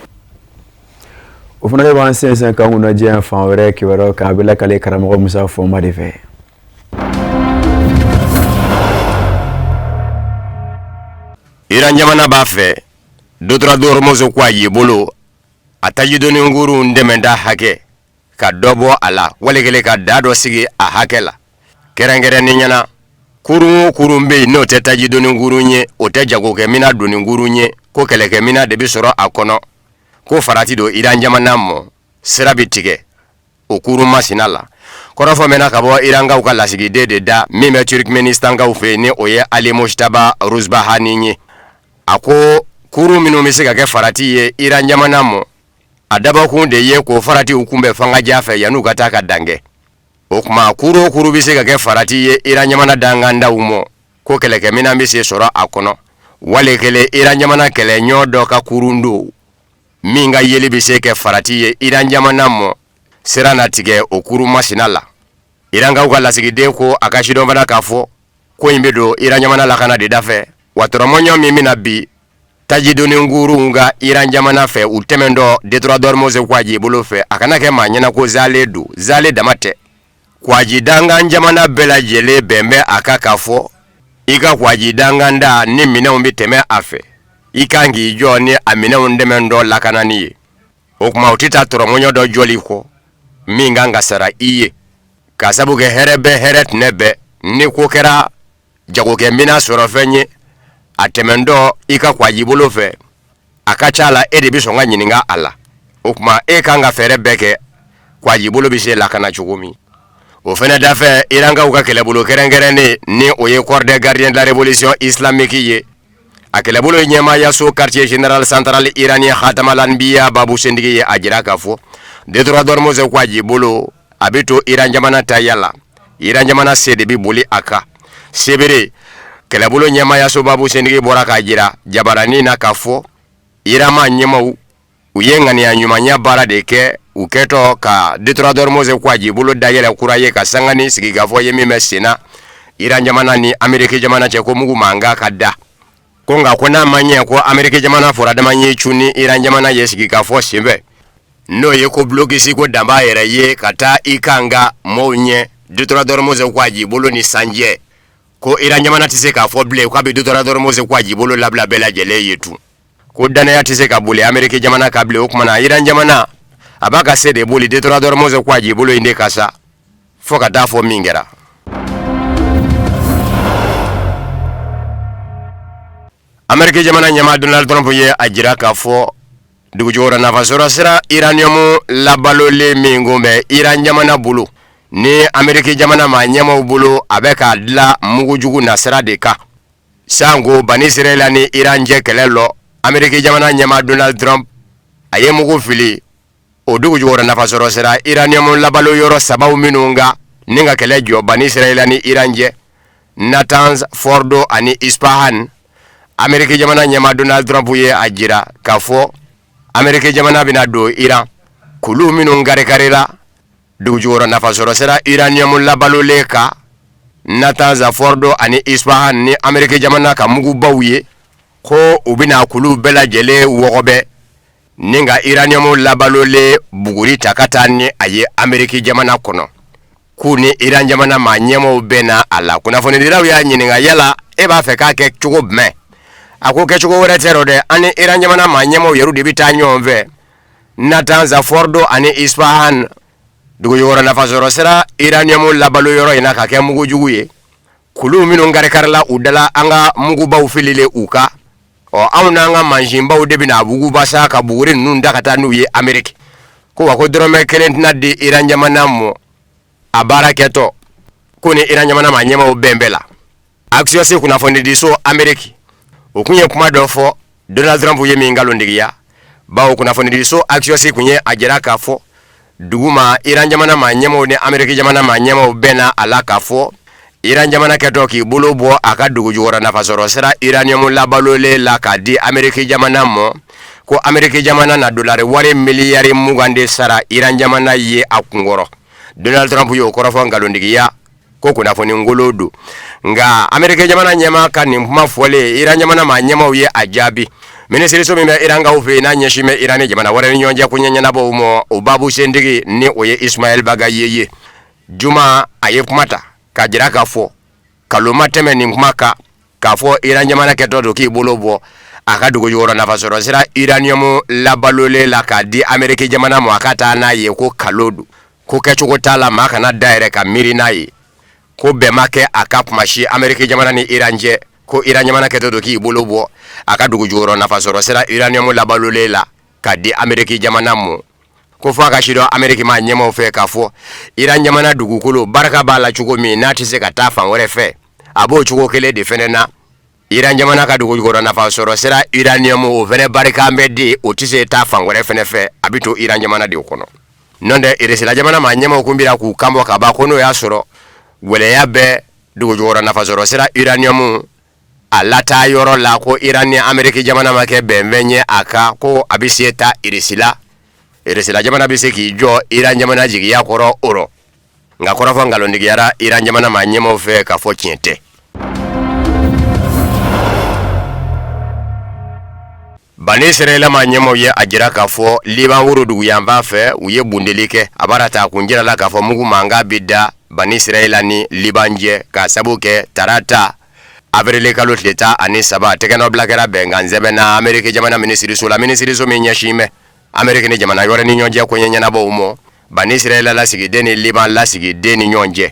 O fana de b'an sɛnsɛn k'an kunna diɲɛ fan wɛrɛ kibaruyaw kan, a bɛ lakale karamɔgɔ Musa Fɔnba de fɛ. Iran jamana b'a fɛ détroit d'Ormuz kwaji bolo, a tajidoni kurun tɛmɛnta hakɛ ka dɔ bɔ a la, wali kelen ka da dɔ sigi a hakɛ la. Kɛrɛnkɛrɛnnenya na, kurun o kurun bɛ yen n'o tɛ tajidoni kurun ye, o tɛ jagokɛminan doni kurun ye, ko kɛlɛkɛminan de bɛ sɔrɔ a kɔnɔ, ko farati don Iran jamana mɔ, sira bɛ tigɛ o kurun masina la. Kɔrɔfɔ mɛnna ka bɔ Irankaw ka lasigiden de da min bɛ Turkmenistankaw fɛ yen, ni o ye Ali Mojtaba Ruzbahani ye. A ko kurun minnu bɛ se ka kɛ farati ye Iran jamana mɔ, a dabɔkun de ye k'o faratiw kunbɛn fangaja fɛ yan'u ka taa ka dan kɛ. O tuma kuru o kuru bɛ se ka kɛ farati ye Iran jamana dankandaw mɔ, ko kɛlɛkɛminan bɛ se sɔrɔ a kɔnɔ, wali kelen Iran jamana kɛlɛɲɔ dɔ ka kurun don min ka yeli bɛ se kɛ farati ye Iran jamana mɔ, sira na tigɛ o kurun masina la. Irankaw ka lasigiden ko a ka sidɔn fana k'a fɔ ko in bɛ don Iran jamana lakana de da fɛ, wa tɔrɔmɔɲɔ min bɛna bi tajidoni kurunw ka Iran jamana fɛ u tɛmɛntɔ détroit d'Ormuz kwaji bolo fɛ, a kana kɛ maa ɲɛna ko zale don. Zale dama tɛ, kwaji dankan jamana bɛɛ lajɛlen bɛn bɛ a kan k'a fɔ i ka kwaji dankanda ni minɛnw bɛ tɛmɛ a fɛ, i kan k'i jɔ ni a minɛnw tɛmɛntɔ lakanani ye. O tuma u tɛ taa tɔrɔmɔɲɔ dɔ jɔli kɔ min kan ka sara i ye, ka sabu kɛ hɛrɛ bɛ hɛrɛ tɛnɛ bɛɛ. Ni ko kɛra jagokɛminan sɔrɔfɛn ye a tɛmɛntɔ i ka kwaji bolo fɛ, a ka ca la e de bɛ sɔn ka ɲininka a la. O tuma e kan ka fɛɛrɛ bɛɛ kɛ kwaji bolo bɛ se lakana cogo min. O fana dafɛ, Irankaw ka kɛlɛbolo kɛrɛnkɛrɛnnen, ni o ye corps des gardiens de la révolution islamique ye, a kɛlɛbolo ɲɛmaayaso quartier général central iranien Khatamal Anbiya babu sentigi ye a jira k'a fɔ détroit d'Ormuz kwaji bolo a bɛ to Iran jamana taya la. Iran jamana se de bɛ boli a kan. Sebere kɛlɛbolo ɲɛmaayaso baabu sentigi bɔra k'a jira jabaranin na k'a fɔ Iran maa ɲɛmaaw u ye ŋaniya ɲumanya baara de kɛ u kɛtɔ ka détroit d'Ormuz kɔgɔjibolo dayɛlɛ kura ye ka sanga ni sigikafɔ ye min bɛ senna Iran jamana ni Ameriki jamana cɛ ko mugu mankan ka da ko nka ko n'a ma ɲɛ ko Ameriki jamana furadama ye cun ni Iran jamana ye sigikafɔ senfɛ n'o ye ko blocus ko danbaa yɛrɛ ye ka taa i kan ka mɔɔw ɲɛ détroit d'Ormuz kɔgɔjibolo ni sanjɛ ko Iran jamana tɛ se k'a fɔ bilen k'a bɛ détroit d'Ormuz kɔgɔjibolo labila bɛɛ lajɛlen ye tun ko dannaya tɛ se ka boli Ameriki jamana kan bilen o tuma na Iran jamana a b'a ka se de boli détroit d'Ormuz kɔgɔjibolo in de kan sa fo ka taa fɔ min kɛra. Ameriki jamana ɲɛmaa Donald Trump ye a jira k'a fɔ dugujukɔrɔ nafasɔrɔ sira uranium labalolen min kun bɛ Iran jamana bolo ni Ameriki jamana maa ɲɛmaaw bolo a bɛ k'a dilan mugujugu nasira de kan. Sanko Bani Israɛla ni Iran cɛ kɛlɛ lɔ Ameriki jamana ɲɛmaa Donald Trump a ye mugu fili o dugujukɔrɔ nafasɔrɔ sira uranium labalo yɔrɔ sabaw minnu kan ni ka kɛlɛ jɔ Bani Israɛla ni Iran cɛ Natanz Fordo ani Ispahan. Ameriki jamana ɲɛmaa Donald Trump ye a jira k'a fɔ Ameriki jamana bɛna don Iran kulu minnu karikarila dugujukɔrɔ nafasɔrɔ sira uranium labalolen kan Natanz Fordo ani Ispahan ni Ameriki jamana ka mugubaw ye ko u bɛna kulu bɛɛ lajɛlen wɔgɔbɛ ni ka uranium labalolen buguri ta ka taa ni a ye Ameriki jamana kɔnɔ k'u ni Iran jamana maa ɲɛmaaw bɛnna a la. Kunnafonidilaw y'a ɲininka yala e b'a fɛ k'a kɛ cogo jumɛn? A ko kɛcogo wɛrɛ tɛ rɔ dɛ, an ni Iran jamana maa ɲɛmaaw yɛrɛ de bɛ taa ɲɔgɔn fɛ Natanz Fordo ani Ispahan dugujukɔrɔ nafasɔrɔ sira uranium labalo yɔrɔ in na ka kɛ mugujugu ye. Kulu minnu karikarila u dala an ka mugubaw fililen u kan, ɔ anw n'an ka mansinbaw de bɛna wuguba sa ka buguri ninnu ta ka taa n'u ye Ameriki. Ko wa ko dɔrɔmɛ kelen tɛna di Iran jamana mɔ a baara kɛtɔ ko ni Iran jamana maa ɲɛmaaw bɛn bɛɛ la. Axios kunnafonidiso Ameriki o kun ye kuma dɔ fɔ Donald Trump ye min nkalontigiya bawo kunnafonidiso Axios kun ye a jira k'a fɔ duguma Iran jamana maa ɲɛmaaw ni Ameriki jamana maa ɲɛmaaw bɛnna a la k'a fɔ Iran jamana kɛtɔ k'i bolo bɔ a ka dugujukɔrɔ nafasɔrɔ sira uranium labalolen la k'a di Ameriki jamana mɔ ko Ameriki jamana na dolari wari miliyari 20 de sara Iran jamana ye a kunkɔrɔ. Donald Trump y'o kɔrɔfɔ nkalontigiya ko kunnafoni nkolon don. Nka Ameriki jamana ɲɛmaa ka nin kuma fɔlen, Iran jamana maa ɲɛmaaw ye a jaabi. Minisiriso min bɛ Irankaw fɛ yen n'a ɲɛsin bɛ Iran ni jamana wɛrɛ ni ɲɔgɔn cɛ koɲɛ ɲɛnabɔw ma, o baabu sentigi ni o ye Ismaël Bagaye ye, juma a ye kuma ta k'a jira k'a fɔ kalon ma tɛmɛ nin kuma kan k'a fɔ Iran jamana kɛtɔ don k'i bolo bɔ a ka dugujukɔrɔ nafasɔrɔ sira uranium labalolen la k'a di Ameriki jamana ma a ka taa n'a ye, ko kalon don, ko kɛcogo t'a la, maa kana da yɛrɛ ka miiri n'a ye, ko bɛn ma kɛ a kan kuma si Ameriki jamana ni Iran cɛ, ko Iran jamana kɛtɔ don k'i bolo bɔ a ka dugujukɔrɔ nafasɔrɔ sira uranium labalolen la k'a di Ameriki jamana ma, ko fo a ka sidɔn Ameriki maa ɲɛmaaw fɛ k'a fɔ Iran jamana dugukolo barika b'a la cogo min n'a tɛ se ka taa fan wɛrɛ fɛ, a b'o cogo kelen de fɛnɛ na Iran jamana ka dugujukɔrɔ nafa sɔrɔ sira uranium o fɛnɛ barika bɛ de, o tɛ se taa fan wɛrɛ fɛnɛ fɛ, a bɛ to Iran jamana de kɔnɔ. N'o tɛ Irisila jamana maa ɲɛmaaw kun bira k'u kanbɔ ka ban ko n'o y'a sɔrɔ gwɛlɛya bɛ dugujukɔrɔ nafa sɔrɔ sira uranium a lataa yɔrɔ la, ko Iran ni Ameriki jamana ma kɛ bɛnfɛn ye a kan, ko a bɛ se taa Irisila, Irisila jamana bɛ se k'i jɔ Iran jamana jigiya kɔrɔ o rɔ. Nka kɔrɔfɔ nkalontigiyara Iran jamana maa ɲɛmaaw fɛ k'a fɔ tiɲɛ tɛ. Bani Israɛla maa ɲɛmaaw ye a jira k'a fɔ Liban woroduguyanfan fɛ, u ye bundeli kɛ. A b'a ta kun jirala k'a fɔ mugu mankan bɛ da Bani Israɛla ni Liban cɛ k'a sabu kɛ tarata avril kalo tile 13 tɛgɛnɔbila kɛra bɛnkan sɛbɛn na Ameriki jamana minisiriso la, minisiriso min ɲɛsin bɛ Ameriki ni jamana wɛrɛ ni ɲɔgɔn cɛ koɲɛ ɲɛnabɔw ma, Bani Israɛla lasigiden ni Liban lasigiden ni ɲɔgɔn cɛ.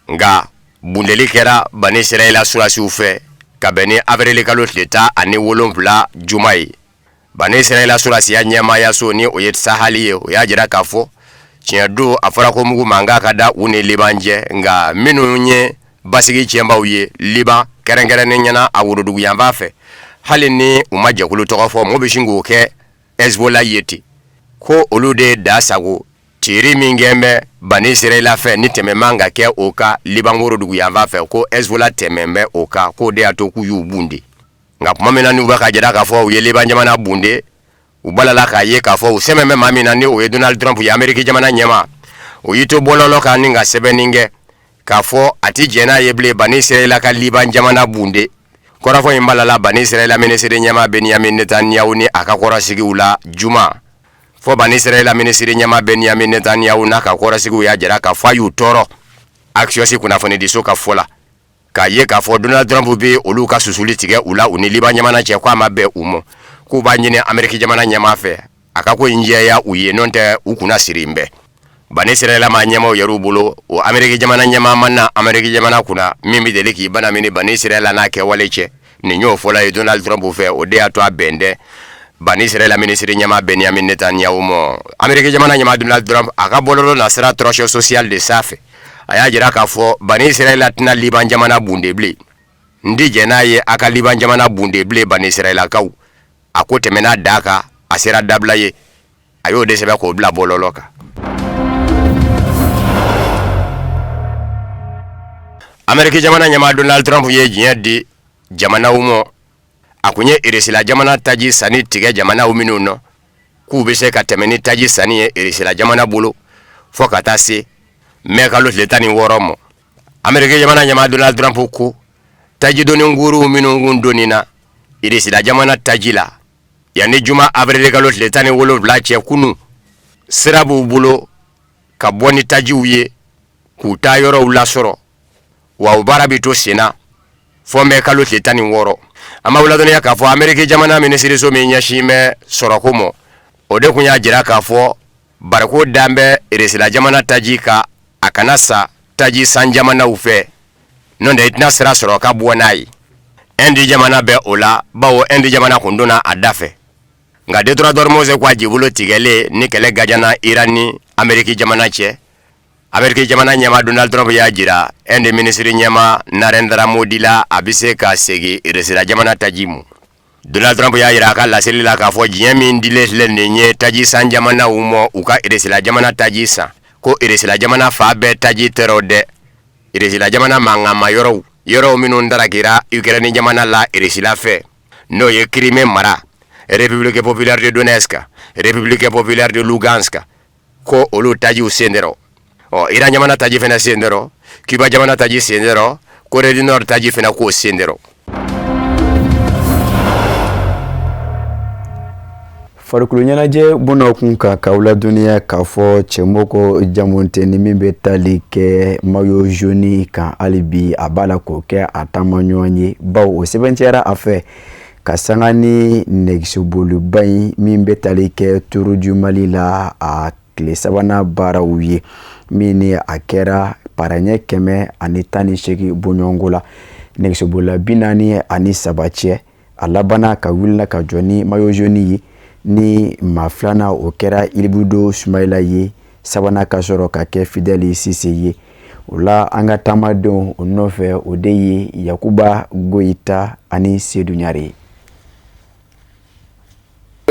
Nka bundeli kɛra Bani Israɛla surasiw fɛ ka bɛn ni avril kalo tile 17 juma ye. Bani Israɛla surasiya ɲɛmaayaso ni o ye Sahali ye, o y'a jira k'a fɔ tiɲɛ don a fɔra ko mugu mankan ka da u ni Liban cɛ, nka minnu ye basigi tiɲɛbaw ye Liban kɛrɛnkɛrɛnnen ɲɛna a woroduguyanfan fɛ, hali ni u ma jɛkulu tɔgɔ fɔ, mɔgɔ bɛ sin k'o kɛ Hezbollah ye ten, ko olu de ye da sago Tiri min kɛn bɛ Bani Israɛla fɛ ni tɛmɛ man ka kɛ o kan Liban woroduguyanfan fɛ, ko Hezbollah tɛmɛn bɛ o kan, k'o de y'a to k'u y'u bunde. Nka tuma min na n'u bɛ k'a jira k'a fɔ u ye Liban jamana bunde, u balala k'a ye k'a fɔ u sɛmɛn bɛ maa min na ni o ye Donald Trump ye, Ameriki jamana ɲɛmaa. O y'i to bɔlɔlɔ kan ni ka sɛbɛnni kɛ k'a fɔ a tɛ jɛn n'a ye bilen Bani Israɛla ka Liban jamana bunde. Kɔrɔfɔ in balala Bani Israɛla minisiri ɲɛmaa Benyamin Netanyahu ni a ka kɔrɔsigiw la juma. Fɔ Bani Israɛla minisiri ɲɛmaa Benyamin Netanyahu n'a ka kɔrɔsigiw y'a jira k'a fɔ a y'u tɔɔrɔ. Axios kunnafonidiso ka fɔ la, k'a ye k'a fɔ Donald Trump bɛ olu ka susuli tigɛ u la u ni Liban jamana cɛ, k'a ma bɛn u ma, k'u b'a ɲini Ameriki jamana ɲɛmaa fɛ a ka ko in jɛya u ye, n'o tɛ u kunna siri bɛɛ. Bani Israɛla maa ɲɛmaaw yɛrɛw bolo, o Ameriki jamana ɲɛmaa ma na Ameriki jamana kunna min bɛ deli k'i banamini Bani Israɛla n'a kɛwale cɛ. Nin y'o fɔlɔ ye Donald Trump fɛ, o de y'a to a bɛn tɛ Bani Israɛla minisiri ɲɛmaa Benyamin Netanyahu ma. Ameriki jamana ɲɛmaa Donald Trump, a ka bɔlɔlɔ nasira Truth Social de sanfɛ, a y'a jira k'a fɔ Bani Israɛla tɛna Liban jamana bunde bilen. N tɛ jɛn n'a ye a ka Liban jamana bunde bilen Bani Israɛlakaw. A ko tɛmɛna da kan, a sera dabila ye. A y'o de sɛbɛn k'o bila bɔlɔlɔ kan. Ameriki jamana ɲɛmaa Donald Trump ye diɲɛ di jamanaw ma. A kun ye Irisila jamana taji sanni tigɛ jamanaw minnu nɔ, k'u bɛ se ka tɛmɛ ni taji sanni ye Irisila jamana bolo fo ka taa se mɛ kalo tile 16 ma. Ameriki jamana ɲɛmaa Donald Trump ko tajidoni kuruw minnu kun donni na Irisila jamana taji la yanni juma avril kalo tile 17 cɛ kunun, sira b'u bolo ka bɔ ni tajiw ye k'u taa yɔrɔw lasɔrɔ, wa o baara bɛ to senna fo mɛ kalo tile 16. An b'aw ladɔnniya k'a fɔ Ameriki jamana minisiriso min ɲɛsin bɛ sɔrɔko ma, o de kun y'a jira k'a fɔ bariko dan bɛ Irisila jamana taji kan, a kana san taji san jamanaw fɛ, n'o tɛ i tɛna sira sɔrɔ ka bɔ n'a ye. Inde jamana bɛ o la, bawo Inde jamana kun donna a da fɛ. Nka détroit d'Ormuz ko a jibolo tigɛlen ni kɛlɛ gajana Iran ni Ameriki jamana cɛ. Ameriki jamana ɲɛmaa Donald Trump y'a jira Inde minisiri ɲɛmaa Narendra Modi la, a bɛ se ka segin Irisila jamana taji ma. Donald Trump y'a jira a ka laseli la k'a fɔ diɲɛ min dilen filɛ nin ye taji san jamanaw ma u ka Irisila jamana taji san, ko Irisila jamana fan bɛɛ taji tɛ rɔ dɛ. Irisila jamana mankanma yɔrɔw, yɔrɔw minnu darakira Ukraine jamana la Irisila fɛ, n'o ye Crimée mara, République populaire de Donetsk, République populaire de Lugansk, ko olu tajiw sen tɛ rɔ. Ɔ, Iran jamana taji fana sen tɛ rɔ, Cuba jamana taji sen tɛ rɔ, Corée du Nord taji fana k'o sen tɛ rɔ. Farikolo ɲɛnajɛ bɔnna kun kan k'aw ladɔnniya k'a fɔ Cɛmɔgɔ Jamutɛnɛ min bɛ tali kɛ maillot jaune kan, hali bi a b'a la k'o kɛ a taamaɲɔgɔn ye, bawo o sɛbɛntiyara a fɛ ka sanga ni nɛgɛsoboliba in min bɛ tali kɛ Tour du Mali la, a tile sabanan baaraw ye min ni a kɛra paraɲɛ 118 bɔɲɔgɔnko la nɛgɛsobolila 43 cɛ. A labanna ka wulila ka jɔ ni maillot jaune ye, ni maa filanan o kɛra Ilibudo Sumayila ye, sabanan ka sɔrɔ ka kɛ Fidɛli Sise ye. O la an ka taamadenw o nɔfɛ, o de ye Yakuba Goyita ani Sedu Ɲare ye.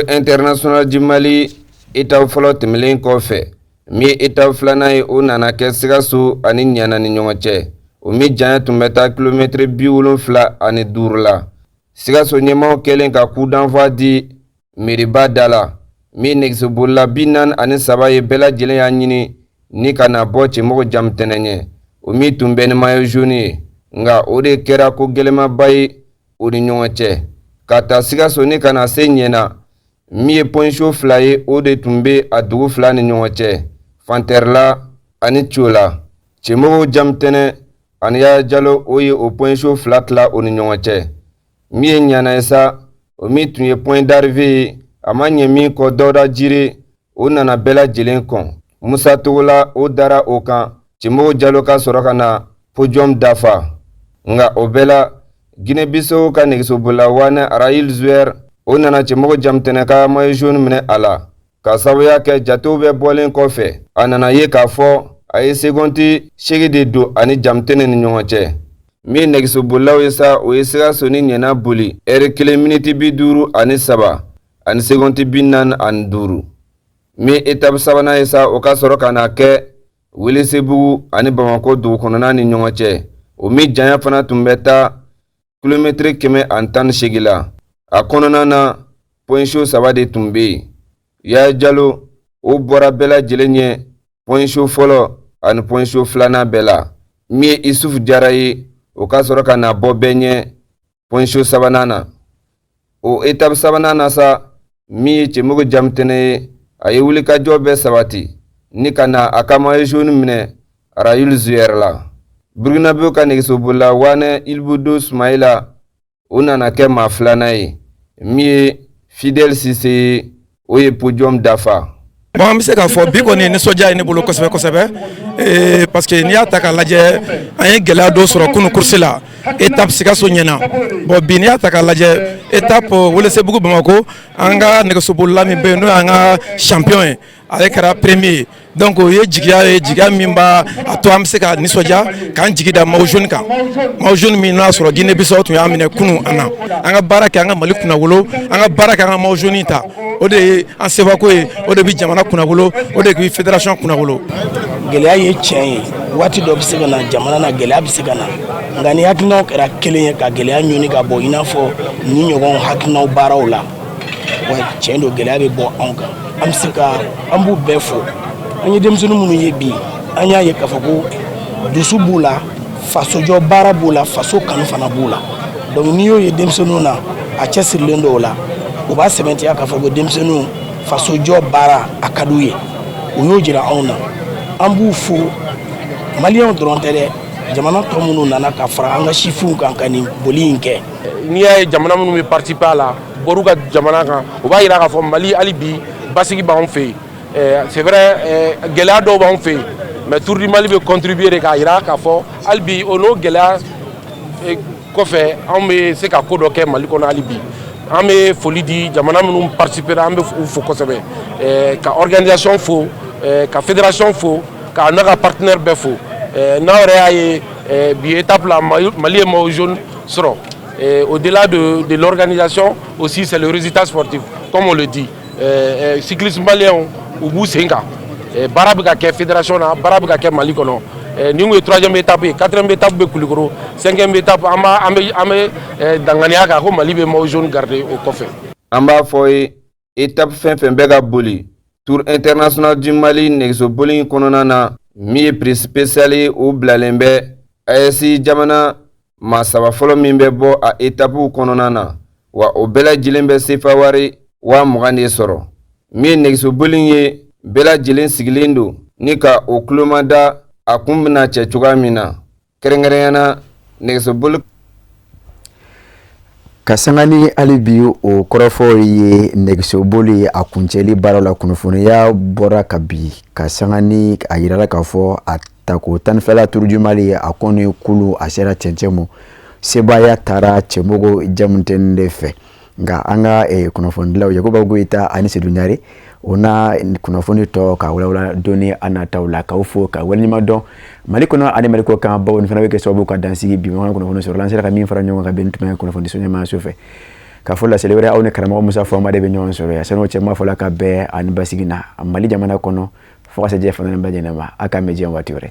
International du Mali étape fɔlɔ tɛmɛnen kɔfɛ, min ye étape filanan ye, o nana kɛ Sikaso ani Ɲana ni ɲɔgɔn cɛ, o min janya tun bɛ taa kilomɛtiri 75 la. Sikaso ɲɛmaaw kɛlen ka coup d'envoi di meriba da la, min nɛgɛsobolila 43 ye, bɛɛ lajɛlen y'a ɲini ni ka na bɔ Cɛmɔgɔ Jamutɛnɛ ɲɛ, o min tun bɛ ni maillot jaune ye. Nka o de kɛra ko gɛlɛnmanba ye o ni ɲɔgɔn cɛ ka taa Sikaso ni ka na se Ɲɛna. Min ye point chaud fila ye, o de tun bɛ a dugu fila ni ɲɔgɔn cɛ, Fantɛrɛla ani Cola. Cɛmɔgɔ Jamutɛnɛ ani Yaya Jalo, o ye o point chaud fila tila o ni ɲɔgɔn cɛ. Min ye Ɲana ye sa, o min tun ye point d'arrivée ye, a ma ɲɛ min kɔ, Dawuda Jire, o nana bɛɛ lajɛlen kɔn. Musa Togola, o dara o kan. Cɛmɔgɔ Jalo ka sɔrɔ ka na podium dafa. Nka o bɛɛ la, Guinée-Bissau ka nɛgɛsobolila Wane Arayil Zuer, o nana Cɛmɔgɔ Jamutɛnɛ ka maillot jaune minɛ a la, ka sababuya kɛ jatew bɛɛ bɔlen kɔfɛ, a nana ye k'a fɔ a ye segonti 8 de don ani Jamutɛnɛ ni ɲɔgɔn cɛ. Min ye nɛgɛsobolilaw ye sa, o ye Sikaso ni Ɲɛna boli ɛri 1 miniti 53 ani segonti 45. Min ye étape sabanan ye sa, o ka sɔrɔ ka na kɛ Welesebugu ani Bamakɔ dugu kɔnɔna ni ɲɔgɔn cɛ, o min janya fana tun bɛ taa kilomɛtiri 118 la. A kɔnɔna na, point chaud saba de tun bɛ yen. Yaya Jalo, o bɔra bɛɛ lajɛlen ɲɛ point chaud fɔlɔ ani point chaud filanan bɛɛ la. Min ye Isufu Jara ye, o ka sɔrɔ ka na bɔ bɛɛ ɲɛ point chaud sabanan na. O étape sabanan na sa, min ye Cɛmɔgɔ Jamutɛnɛ ye, a ye wulikajɔ bɛɛ sabati ni ka na a ka maillot jaune minɛ Rayul Zuyɛri la. Burukinabew ka nɛgɛsobolila Wanɛ Ilbudo Sumayila, o nana kɛ maa filanan ye. Min ye Fidèle Sise ye, o ye podium dafa. Bon, an bɛ se k'a fɔ bi kɔni, nisɔndiya ye ne bolo kosɛbɛ kosɛbɛ, parce que n'i y'a ta k'a lajɛ, an ye gɛlɛya dɔ sɔrɔ kunun course la, étape Sikaso ɲɛna. Bon, bi, n'i y'a ta k'a lajɛ, étape Welesebugu Bamakɔ, an ka nɛgɛsobolila min bɛ yen, n'o y'an ka champion ye, ale kɛra premier ye. Donc o ye jigiya ye, jigiya min b'a a to an bɛ se ka nisɔndiya k'an jigi da maillot jaune kan, maillot jaune min n'a sɔrɔ Guinée Bissau tun y'a minɛ kunun. An na an ka baara kɛ, an ka Mali kunnawolo, an ka baara kɛ, an ka maillot jaune ta, o de ye an sebako ye, o de bɛ jamana kunnawolo, o de bɛ fédération kunnawolo. Gɛlɛya ye tiɲɛ ye, waati dɔ bɛ se ka na jamana na, gɛlɛya bɛ se ka na, nka ni hakilinaw kɛra kelen ye ka gɛlɛya ɲini ka bɔ, i n'a fɔ ni ɲɔgɔn hakilinaw baaraw la, wa tiɲɛ don, gɛlɛya bɛ bɔ anw kan. An bɛ se ka an b'u bɛɛ fo. An ye denmisɛnnin minnu ye bi, an y'a ye k'a fɔ ko dusu b'u la, fasojɔ baara b'u la, faso kanu fana b'u la. Donc n'i y'o ye denmisɛnninw na, a cɛsirilen don o la, o b'a sɛbɛntiya k'a fɔ ko denmisɛnninw, fasojɔ baara a ka d'u ye. U y'o jira anw na, an b'u fo. Maliyɛnw dɔrɔn tɛ dɛ, jamana tɔ minnu nana ka fara an ka sifinw kan ka nin boli in kɛ. N'i y'a ye jamana minnu bɛ participer a la bɔr'u ka jamana kan, o b'a jira k'a fɔ Mali, hali bi basigi b'anw fɛ yen. C'est vrai, gɛlɛya dɔw b'anw fɛ yen, mais Tour du Mali bɛ contribuer de k'a jira k'a fɔ hali bi, o n'o gɛlɛya kɔfɛ, anw bɛ se ka ko dɔ kɛ Mali kɔnɔ. Hali bi, an bɛ foli di jamana minnu participer, an bɛ u fo kosɛbɛ, ka organisation fo, ka fédération fo, ka n'a ka partenaire bɛɛ fo. N'aw yɛrɛ y'a ye bi étape la, Mali ye maillot jaune sɔrɔ. Au-delà de l'organisation aussi, c'est le résultat sportif, comme on le dit. Cyclisme malien, u b'u sen kan, baara bɛ ka kɛ fédération na, baara bɛ ka kɛ Mali kɔnɔ. Nin kun ye troisième étape ye, quatrième étape bɛ Kulukoro, cinquième étape, an b'a an bɛ an bɛ danganiya kan ko Mali bɛ maillot jaune garder o kɔfɛ. An b'a fɔ ye, étape fɛn fɛn bɛ ka boli Tour international du Mali nɛgɛsoboli in kɔnɔna na, min ye prix spécial ye, o bilalen bɛ AES jamana maa saba fɔlɔ min bɛ bɔ a étape kɔnɔna na, wa o bɛɛ lajɛlen bɛ sefa wari 20,000 de sɔrɔ. Min ye nɛgɛsoboli ye, bɛɛ lajɛlen sigilen don ni ka o tulomada a kun bɛna cɛ cogoya min na, kɛrɛnkɛrɛnya na nɛgɛsoboli. Ka sanga ni hali bi o kɔrɔfɔw ye, nɛgɛsoboli a kuncɛli baara la, kunnafoniya bɔra ka bi ka sanga ni a yirala k'a fɔ a tako 12 Tour du Mali, a kɔni kulu a sera cɛncɛn ma, sebaaya taara Cɛmɔgɔ Jamutɛni de fɛ. Nka an ka kunnafonidilaw Yakuba Goyita ani Sedu Ɲare, o na kunnafoni tɔ ka walawala donni a nataw la. K'aw fo ka waleɲuman dɔn Mali kɔnɔ ani Mali kɔ kan, bawo nin fana bɛ kɛ sababu ka dansigi bi ɲɔgɔn kunnafoni sɔrɔ. An sera ka min fara ɲɔgɔn kan ka bɛn ni tuma ye kunnafoni so ɲɛmaayaso fɛ, k'a fɔ laseli wɛrɛ, aw ni karamɔgɔ Musa Fɔnba de bɛ ɲɔgɔn sɔrɔ yan. San'o cɛ, n b'a fɔ la ka bɛn ani basigi na Mali jamana kɔnɔ, fo ka se diɲɛ fan bɛɛ lajɛlen ma. A k'an bɛn diɲɛ waati wɛrɛ.